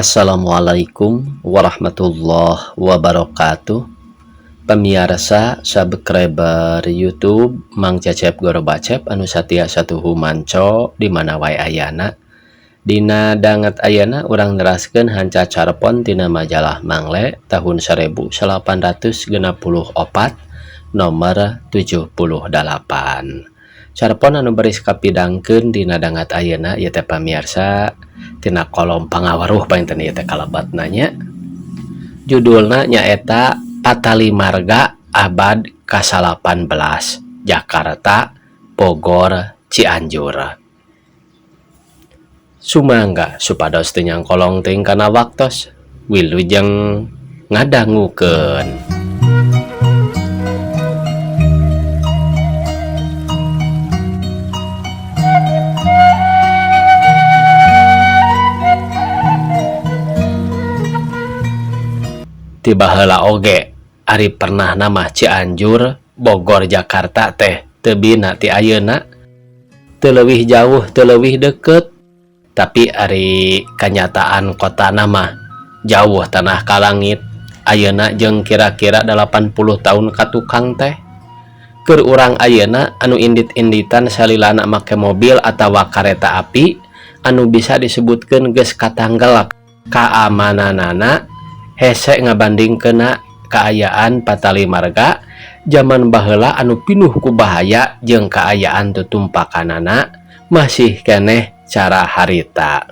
Assalamualaikum warahmatullahi wabarakatuh. Pamiarsa subscriber YouTube Mang Cecep Gorobacep anu satia satuhu manco di mana wae ayana. Dina danget ayana urang neraskeun hanca carpon tina majalah Mangle tahun 1864 nomor 78. Carpon anu baris kapidangkeun dina dangat ayeuna ieu teh pamiarsa tina kolom pangawaruh panginten ieu teh kalebatna nya. Judulna nyaeta Patali Marga Abad ka-18 Jakarta Bogor Cianjur. Sumangga supados teu nyangkolong teuing kana waktos wilujeng ngadangukeun. Ti baheula oge ari pernah nama Cianjur Bogor Jakarta teh teu bina ti ayeuna, teu leuwih jauh teu leuwih deket, tapi ari kanyataan kota nama jauh tanah ka langit ayeuna jeung kira-kira 80 tahun ka tukang teh. Keur urang ayeuna anu indit-inditan salilana make mobil atawa kareta api anu bisa disebutkeun geus katanggel kaamananana hese ngabandingkeunna kaayaan Patali Marga zaman baheula anu pinuh ku bahaya jeung kaayaan tutumpakanana masih keneh cara harita.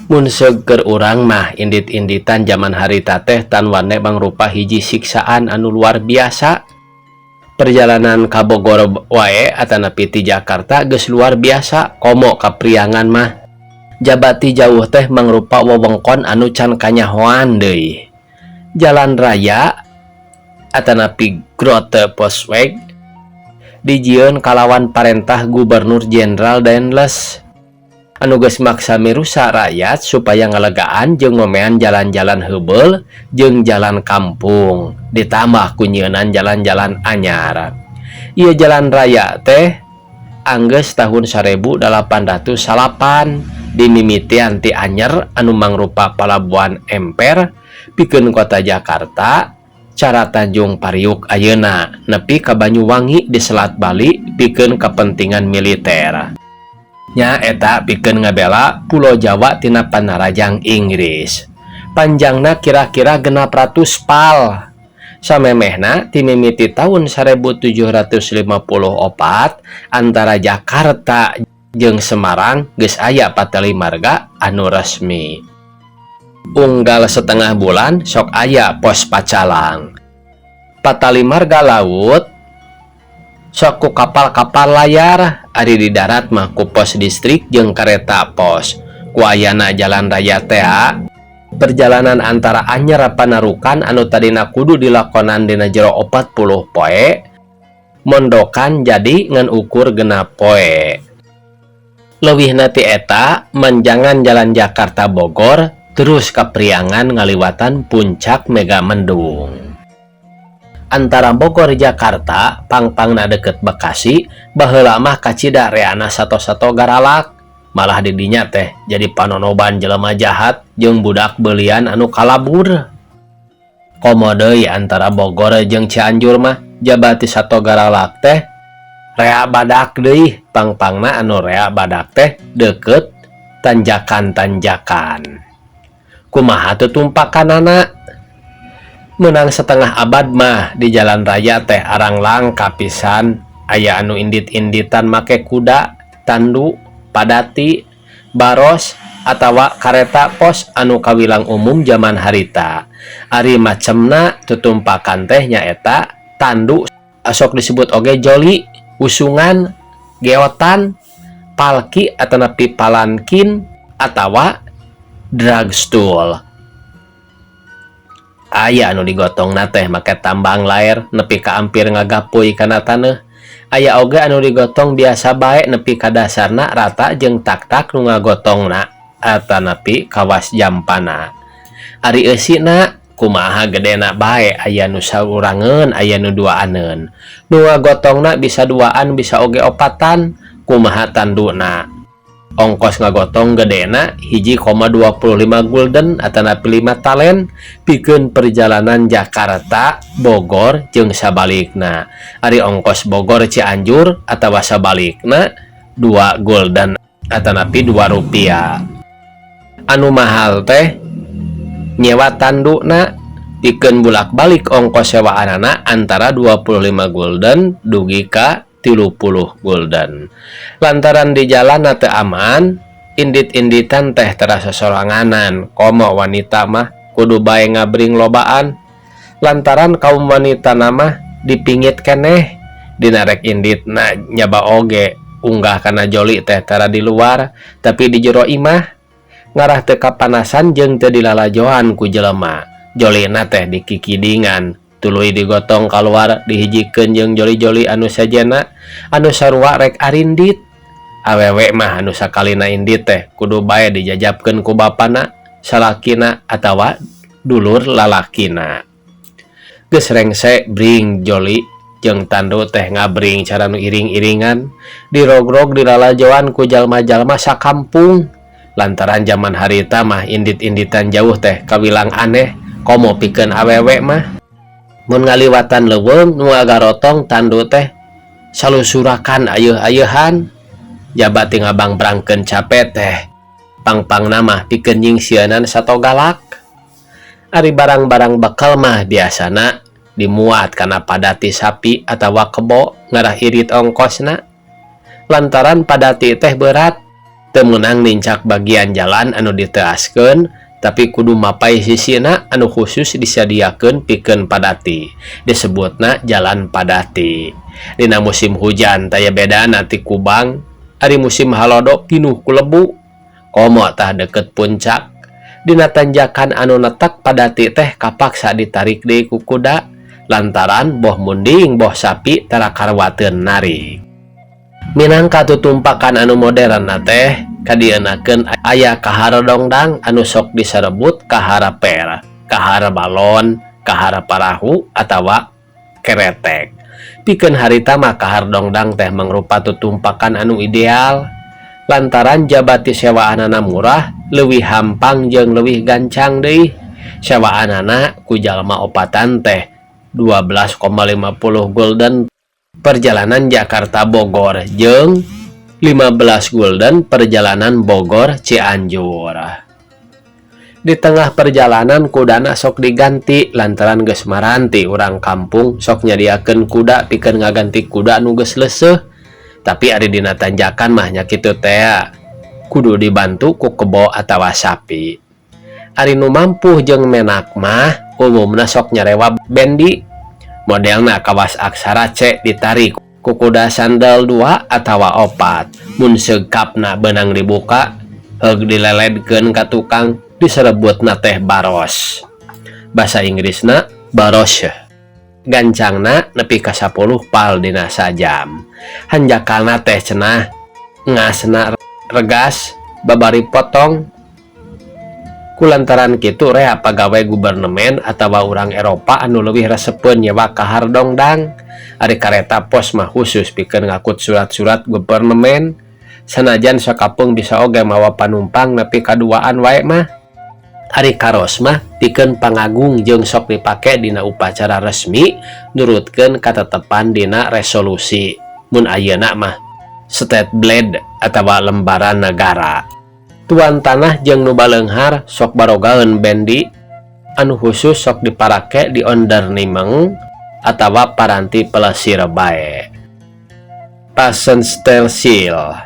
Mun seueur urang mah indit-inditan zaman harita teh tanwane mangrupa hiji siksaan anu luar biasa. Perjalanan ka Bogor wae atanapi ti Jakarta geus luar biasa komo ka Priangan mah. Jabati jauh teh mangrupa wewengkon anu can kanyahoan deui. Jalan raya atanapi Grote Postweg dijieun kalawan parentah Gubernur Jenderal Daendels anu geus maksa mirusa rakyat supaya ngalegaan jeung ngomean jalan-jalan heubeul jeung jalan kampung ditambah ku nyieunan jalan-jalan anyar. Ieu jalan raya teh anggeus tahun 1809 dimimitian ti Anyer anu mangrupa palabuhan emper pikeun kota Jakarta cara Tanjung Pariuk ayeuna nepi ka Banyuwangi di Selat Bali pikeun kepentingan militer. Nya eta pikeun ngabela Pulau Jawa tina panarajang Inggris. Panjangna kira-kira 600 pal. Samemehna timimiti tahun 1754 antara Jakarta jeung Semarang geus aya Patali Marga anu resmi. Unggal setengah bulan sok aya pos pacalang. Patali Marga laut sok ku kapal-kapal layar, ari di darat mah ku pos distrik jeung kareta pos. Ku ayana jalan raya tea, perjalanan antara Anyer Panarukan anu tadina kudu dilakonan dina jero 40 poe, mondokan jadi ngan ukur 6 poe. Leuwihna ti eta manjangan jalan Jakarta Bogor terus ka Priangan ngaliwatan puncak Megamendung. Antara Bogor Jakarta pangpangna deket Bekasi baheula mah kacida reana sato-sato garalak, malah di dinya teh jadi panonoban jelema jahat jeung budak beulian anu kalabur. Komo deui antara Bogor jeung Cianjur mah jabati sato garalak teh rea badak deui, pangpangna anu rea badak teh deket tanjakan-tanjakan. Kumaha tutumpakanana? Menang setengah abad mah di jalan raya teh arang langka pisan aya anu indit-inditan make kuda, tandu, padati, baros atawa kareta pos anu kawilang umum zaman harita. Ari macemna tutumpakan teh nyaeta tandu sok disebut oge joli, usungan, geotan, palki atanapi palankin atawa dragstool. Aya anu digotongna teh make tambang laer nepi ka ampir ngagapuy kana taneuh. Aya oge anu digotong biasa bae nepi ka dasarna rata jeung tak-tak nu ngagotongna atanapi kawas jampana. Ari eusina kumaha gedena bae, aya nu saurangeun aya nu duaaneun. Nu ngagotongna bisa duaan bisa oge opatan, kumaha tanduna. Ongkos ngagotong gedena 1,25 gulden atanapi 5 talen pikeun perjalanan Jakarta Bogor jeung sabalikna. Ari ongkos Bogor Cianjur atawa sabalikna 2 gulden atanapi 2 rupiah. Anu mahal teh nyewa tanduna pikeun bulak-balik, ongkos sewaanana antara 25 gulden dugi ka 30 gulden. Lantaran di jalan teu aman, indit-inditan teh terasa soranganan, komo wanita mah kudu bae ngabring lobaan, lantaran kaum wanita mah dipingit keneh dina rek inditna. Nyaba oge unggah kana joli teh tara di luar, tapi di jero imah, ngarah teu kapanasan jeung teu dilalajoan ku jelema. Jolina teh dikikidingan, tuluy digotong kaluar, dihijikeun jeung joli-joli anu sejenna anu sarua rek arindit. Awewe mah anu sakalina indit teh kudu bae dijajabkeun ku bapana, salakina, atawa dulur lalakina. Geus rengse bring joli jeung tandu teh ngabring cara nu iring-iringan, dirogrog, dilalajoan ku jalma-jalma sakampung, lantaran zaman harita mah indit-inditan jauh teh kawilang aneh, komo pikeun awewe mah. Mun ngaliwatan leuweung nu ngagarotong tandu teh salusurakan ayeuh-ayeuhan, jaba ti ngabangbrangkeun cape teh pangpangna mah pikeun nyingsieunan sato galak. Ari barang-barang bekal mah biasana dimuat kana padati sapi atawa kebo, ngarah irit ongkosna, lantaran padati teh berat, teu meunang nincak bagian jalan anu diteaskeun, tapi kudu mapai sisina anu khusus disadiakeun pikeun padati, disebutna jalan padati. Dina musim hujan taya bedana ti Kubang, ari musim halodo pinuh ku lebu, komo tah deket puncak. Dina tanjakan anu netek, padati teh kapaksa ditarik deui ku kuda, lantaran boh munding boh sapi tara karwateun narik. Minangka tutumpakan anu modern teh kadieunakeun aya kahar dongdang anu sok diserebut kahar per, kahar balon, kahar parahu, atawa keretek. Pikeun harita mah kahar dongdang teh mangrupa tutumpakan anu ideal, lantaran jaba ti sewaanana murah, leuwih hampang jeung leuwih gancang deui. Sewaanana ku jalma opatan teh 12,50 gulden perjalanan Jakarta Bogor jeung 15 gulden perjalanan Bogor Cianjur. Di tengah perjalanan kudana sok diganti, lantaran geus maranti urang kampung sok nyadiakeun kuda pikeun ngaganti kuda nu geus leuseuh. Tapi ari dina tanjakan mah nya kitu tea, kudu dibantu ku kebo atawa sapi. Ari nu mampu jeung menak mah umumna sok nyarewa bendi, modelna kawas aksara C, ditarik ku kuda sandal dua atawa opat. Mun seukapna beunang dibuka, heug dileledkeun ka tukang, diserebutna teh baros, basa Inggrisna baros. Gancangna nepi ka 10 pal dina sajam. Hanjakalna teh cenah ngasna regas babari potong. Kulantaran kitu rea pagawe gubernemen atawa urang Eropa anu leuwih resepeun nyewa kahar dongdang. Ari kareta pos mah khusus pikeun ngangkut surat-surat gubernemen, sanajan sakapeung bisa oge mawa panumpang nepi ka duaan wae mah. Ari karos mah pikeun pangagung jeung sok dipake dina upacara resmi nurutkeun katetepan dina resolusi, mun ayeuna mah state blad atawa lembaran negara. Tuan tanah jeung nu baleunghar sok barogaeun bendi anu khusus sok diparake di onderneming atawa paranti pelesir bae. Passenstelsel.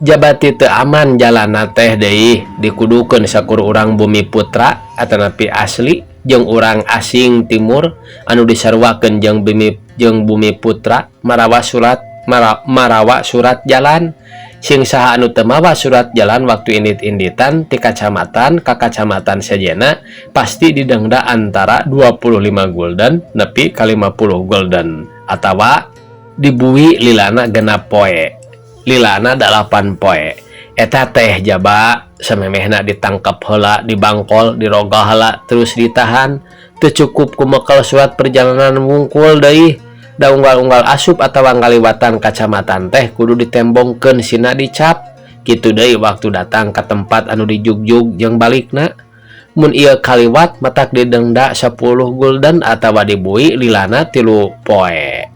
Jaba ti teu aman jalanna teh deui dikudukeun sakur urang bumi putra atanapi asli jeung urang asing timur anu disaruakeun jeung bumi putra marawa surat jalan. Sing saha anu teu mawa surat jalan waktu indit-inditan ti kacamatan ka kacamatan sejenna pasti didenda antara 25 gulden nepi ka 50 gulden atawa dibui lilana 6 poe, lilana 8 poe. Eta teh jaba samemehna ditangkap heula, dibangkol, diroga heula, terus ditahan. Teu cukup ku mekel surat perjalanan wungkul deui, da unggal-unggal asup atawa ngaliwatan kacamatan teh kudu ditembongkeun sina dicap. Kitu deui waktu datang ka tempat anu dijugjug jeung balikna. Mun ieu kaliwat matak didenda 10 gulden atawa dibui lilana 3 poe.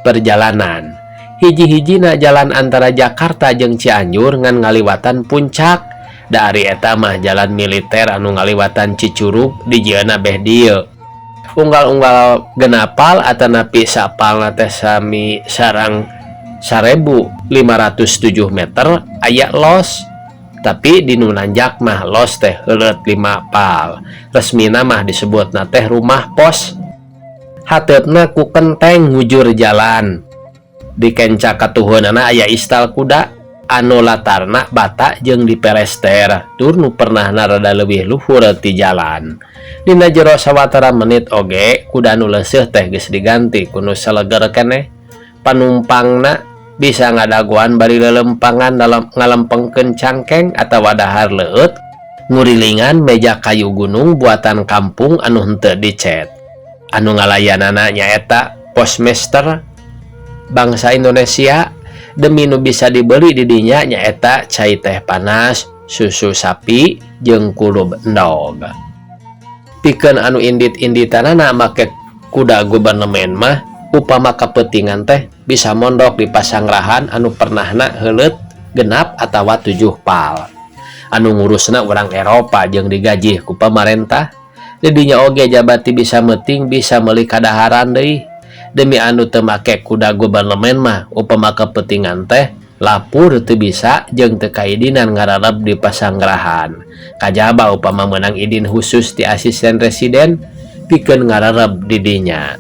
Perjalanan hiji-hijina jalan antara Jakarta jeung Cianjur ngan ngaliwatan puncak. Da ari eta mah jalan militer anu ngaliwatan Cicurug dijieunna beh dieu. Unggal-unggal genapal atanapi sapalna teh sami sareng 1507 meter aya los. Tapi di nu nanjak mah los teh heuleut 5 pal. Resmina mah disebutna teh rumah pos. Hateupna ku kenteng ngujur jalan. Di kenca katuhunana aya istal kuda anu latarna bata jeung dipelester tur nu pernahna rada leuwih luhur ti jalan. Dina jero sawatara menit oge kuda nu leuseuh teh geus diganti ku nu saleger keneh. Panumpangna bisa ngadagoan bari lelempangan dalam ngalempengkeun cangkeng atawa dahar leueut ngurilingan meja kayu gunung buatan kampung anu henteu dicet. Anu ngalayanana nyaeta postmaster bangsa Indonesia. Demi nu bisa dibeli di dinya nyaeta cai teh panas, susu sapi, jeung kulub endog. Pikeun anu indit-inditanana make kuda gubernemen mah upama kapeutingan teh bisa mondok di pasangrahan anu pernahna heuleut 6 atawa 7 pal. Anu ngurusna urang Eropa jeung digaji ku pamarentah. Di dinya oge jabati bisa meuting bisa meuli kadaharan deui. Demi anu teu make kuda gubernemen mah upama kapeutingan teh lapur teu bisa jeung teu kaidinan ngarareb di pasangrahan. Kajaba upama meunang idin khusus ti asisten residen pikeun ngarareb di dinya.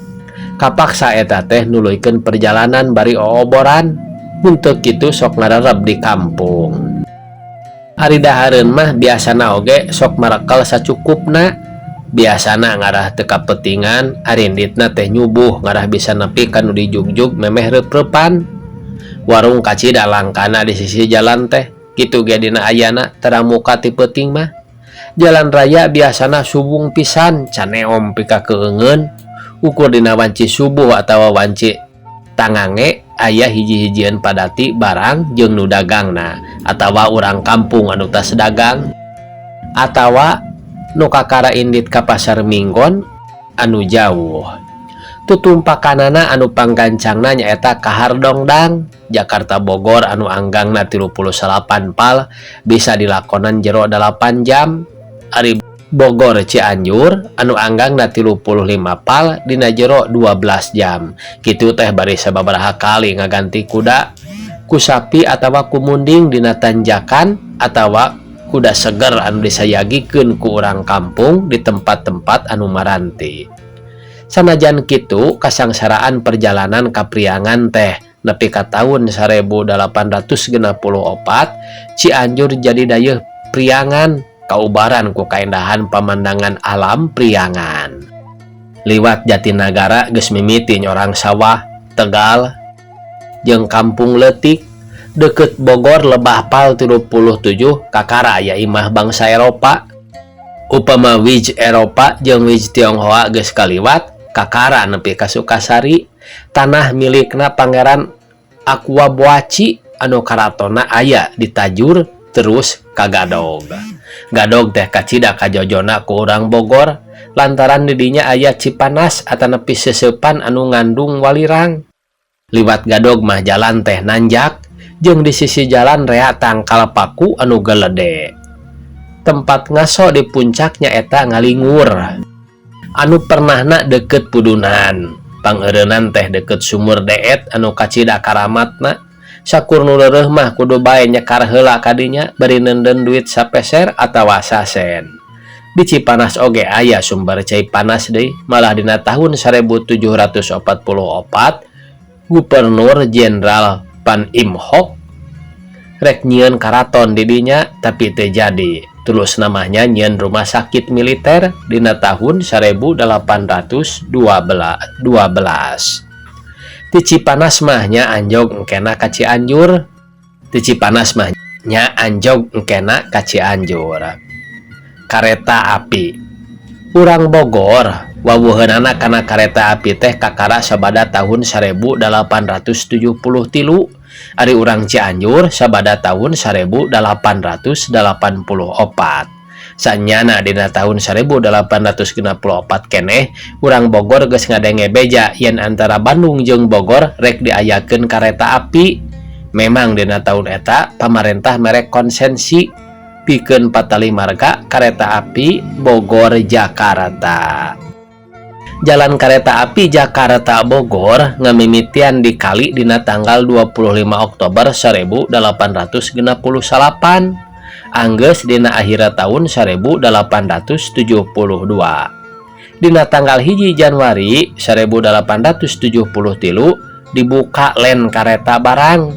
Kapaksa eta teh nuluykeun perjalanan bari ooboran. Mun teu kitu sok ngarareb di kampung. Ari dahareun mah biasana oge sok marekel sacukupna. Biasana ngarah teu kapeutingan, ari inditna teh nyubuh ngarah bisa nepi ka nu dijugjug memeh reup-reupan. Warung kacida langkana di sisi jalan teh, kitu ge dina ayana tara muka ti peuting mah. Jalan raya biasana subung pisan, caneom pika keungeun. Ukur dina wanci subuh atawa wanci tangange aya hiji-hijieun padati barang jeung nu dagangna atawa urang kampung anu tas dagang atawa nu kakara indit ka pasar Minggon anu jauh. Tutumpakanana anu panggancangna nyaeta Kahar Dongdang, Jakarta Bogor anu anggangna 39 pal bisa dilakonan jero 8 jam. Ari Bogor Cianjur anu anggangna 35 pal dina jero 12 jam. Kitu teh bari sababaraha kali ngaganti kuda ku sapi atawa ku munding dina tanjakan atawa kuda seger anu disayagikeun ku urang kampung di tempat-tempat anu maranti. Sanajan kitu kasangsaraan perjalanan ka Priangan teh nepi ka taun 1864 Cianjur jadi dayeuh Priangan kaubaran ku kaendahan pamandangan alam Priangan. Liwat Jatinagara geus mimiti nyorang sawah, Tegal, jeung kampung leutik. Deket Bogor lebah pal 37 kakara aya imah bangsa Eropa. Upama wij Eropa jeung wij Tionghoa geus kaliwat kakara nepi ka Sukasari, tanah milikna Pangeran Aqua Boaci anu karatonna aya di Tajur terus ka Gadog. Gadog teh kacida kajojona ku urang Bogor lantaran di dinya aya Cipanas atanapi seuseupan anu ngandung walirang. Liwat Gadog mah jalan teh nanjak jeung di sisi jalan rea tangkal paku anu gelede. Tempat ngaso di puncak nyaeta Ngalingur anu pernahna deket Pudunan. Pangeureunan teh deket sumur deet anu kacida karamatna. Sakur nu reureuh mah kudu bae nyekar heula ka dinya bari neundeun duit sapeser atawa sasen. Di Cipanas oge aya sumber cai panas deui, malah dina tahun 1744 Gubernur Jenderal Van Imhoff rek nyieun karaton di dinya tapi teu jadi. Terus namanya nyieun rumah sakit militer dina tahun 1812. Ti Cipanas mah nya anjog engkena ka Cianjur. Ti Cipanas mah nya anjog engkena ka Cianjur. Kareta api. Urang Bogor Wawuheunana kana kareta api teh kakara sabada tahun 1873, ari urang Cianjur sabada tahun 1884. Sanyana dina tahun 1864 keneh urang Bogor geus ngadenge beja yen antara Bandung jeung Bogor rek diayakeun kareta api. Memang dina tahun eta pamarentah mere konsensi pikeun patali marga kareta api Bogor Jakarta. Jalan kereta api Jakarta Bogor ngamimitian dikali dina tanggal 25 Oktober 1869, anggeus dina akhir tahun 1872. Dina tanggal 1 Januari 1873 dibuka len kareta barang,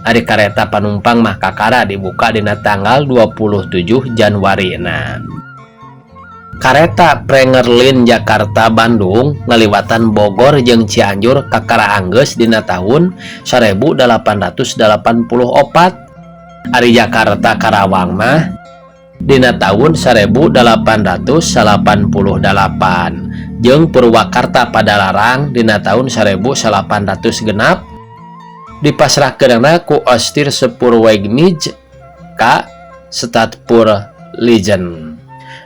ari kareta panumpang mah kakara dibuka dina tanggal 27 Januari. Nah, kareta Prenger Lyn Jakarta Bandung ngaliwatan Bogor jeung Cianjur kakara anggeus dina tahun 1884, ari Jakarta Karawang mah dina tahun 1888 jeung Purwakarta Padalarang dina tahun 1806 dipasrahkeunana ku Oostersche Spoorweg NV ka Staatsspoorwegen.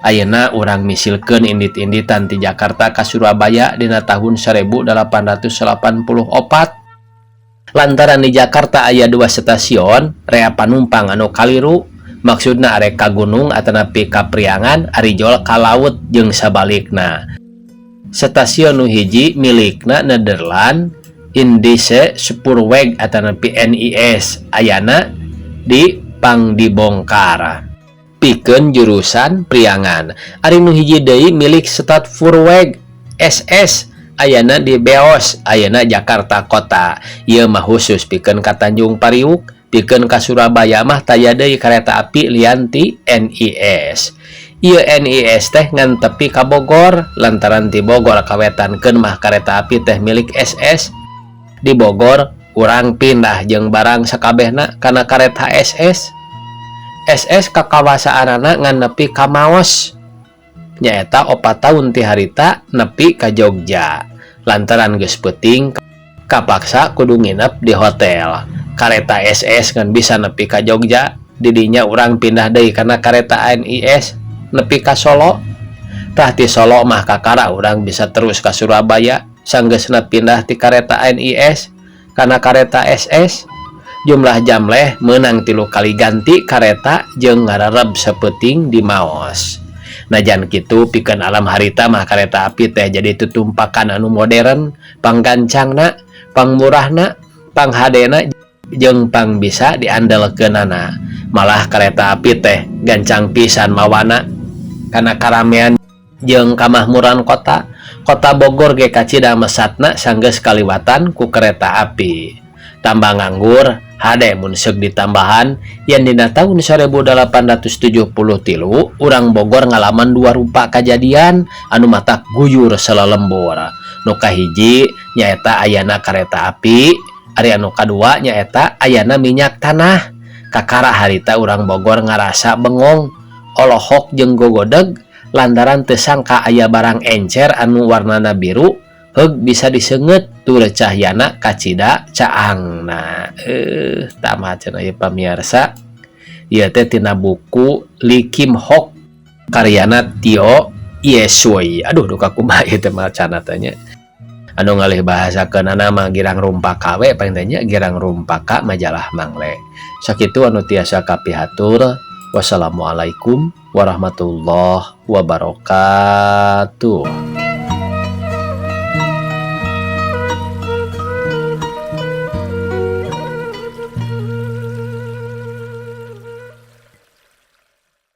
Ayeuna urang misilkeun indit-inditan ti Jakarta ka Surabaya dina tahun 1884. Lantaran di Jakarta aya dua stasiun, rea panumpang anu kaliru, maksudna arek ka gunung atanapi ka Priangan, ari jol ka laut jeung sabalikna. Stasiun nu hiji milikna Nederland Indische Spoorweg atanapi NIS, ayana di Pangdibongkar pikeun jurusan Priangan. Ari nu hiji deui milik Staatsspoorweg SS, ayana di Beos, ayana Jakarta Kota. Ieu mah khusus pikeun ka Tanjung Priuk. Pikeun ka Surabaya mah taya deui kareta api lian ti NIS. Ieu NIS teh ngan tepi ka Bogor, lantaran ti Bogor kawetankeun mah kareta api teh milik SS. Di Bogor urang pindah jeung barang sakabehna kana kareta SS. SS kakawasaanana ngan nepi ka Maos, nyaeta 4 tahun ti harita nepi ka Jogja. Lantaran geus peuting, kapaksa kudu nginep di hotel. Kareta SS ngan bisa nepi ka Jogja, didinya urang pindah deui kana kareta NIS nepi ka Solo. Tah, ti Solo mah kakara urang bisa terus ka Surabaya sanggeusna pindah ti kareta NIS kana kareta SS. Jumlah jam leh menang 3 kali ganti kareta jeung ngarareb sapeuting di Maos. Najan kitu, pikeun alam harita mah kareta api teh jadi tutumpakan anu modern, panggancangna, pangmurahna, panghadena, jeung pang bisa diandelkeunana. Malah kareta api teh gancang pisan mawana kana karamean jeung kamakmuran kota. Kota Bogor ge kacida mesatna sanggeus kaliwatan ku kereta api. Tambah nganggur hade mun seuk ditambahan yen dina tahun 1873 urang Bogor ngalaman dua rupa kajadian anu matak guyur salalembur. Nu kahiji nyaeta ayana kareta api, ari anu kadua nyaeta ayana minyak tanah. Kakara harita urang Bogor ngarasa bengong, olohok jeung gogodeg lantaran teu sangka aya barang encer anu warnana biru heug bisa diseungeut tur cahyana kacida caangna. Tamat cenah ieu, pamiarsa. Ieu teh tina buku Lee Kim Hock karyana Tio Yesui. Aduh, duka kumaha ieu teh macana teh nya. Anu ngalih bahasakeunana mah Girang Rumpaka we paling teh nya, Girang Rumpaka majalah Mangle. Sakitu anu tiasa kapihatur. Wassalamualaikum warahmatullahi wabarakatuh.